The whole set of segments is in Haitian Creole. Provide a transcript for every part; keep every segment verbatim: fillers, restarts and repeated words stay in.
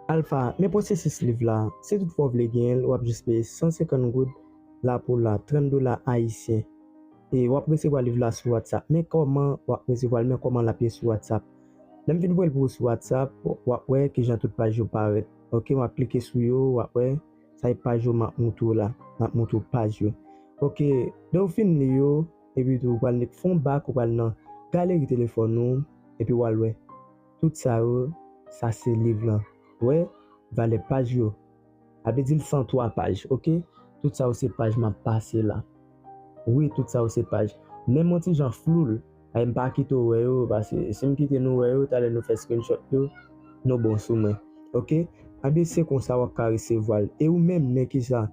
Alpha, men pwosesis liv la, si toutfwa w vle genyen l, w ap jis peye san senkant goud la pou la, trant dola ayisyen. E w ap resevwa liv la sou WhatsApp. Men kòman w ap resevwa l, men kòman l ap ye sou WhatsApp. Lè m fin voye l pou ou sou WhatsApp, w ap wè kijan tout paj yo parèt. Ok, w ap klike sou yo, w ap wè, sa e paj yo m ap moutre w la. M ap moutre w paj yo. Ok, lè w fin li yo, epi tou, ou pral fè yon bak, ou pral nan galeri telefòn ou, epi w al wè. Tout sa yo, sa se liv lan. Wè, valè paj yo. A vle di l san twa paj, ok? Tout sa yo se paj m ap pase la. Wi, tout sa yo se paj. Menm yon ti jan flou l. Ay, m pa kite w wè yo, paske si m kite nou wè yo, talè nou fè screenshot yo, nou bon sou mwen. Ok? Anben, se konsa w ap ka resevwa l. E ou menm, men kisa?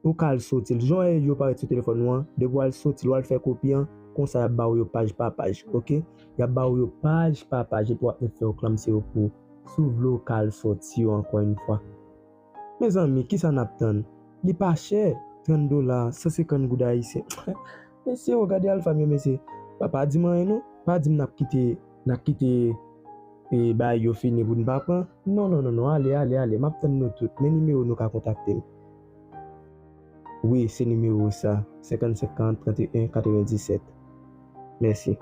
Ou ka al soti l. Jan yo parèt sou telefòn ou an, depi w al soti l, w al fè kopi an, konsa y ap ba w yo paj pa paj, ok? Y ap ba w yo paj pa paj, epi w ap fè yo klanmse yo pou ou. Si w vle w ka al soti yo ankò yon fwa. Mezanmi, kisa n ap tann? Li pa chè, trant dola, san senkant goud ayisyen. Mesye, w gade Alpha, men mesye, pa, pa di m anyen non, pa di m n ap kite, n ap kite e bagay yo fini pou n pa pran. Non, non, non, non, ale, ale, ale, m ap tann nou tout. Men nimewo nou ka kontakte m. Wi, se nimewo sa, senkant senkant, trant e en, katrevenndisèt. Mèsi.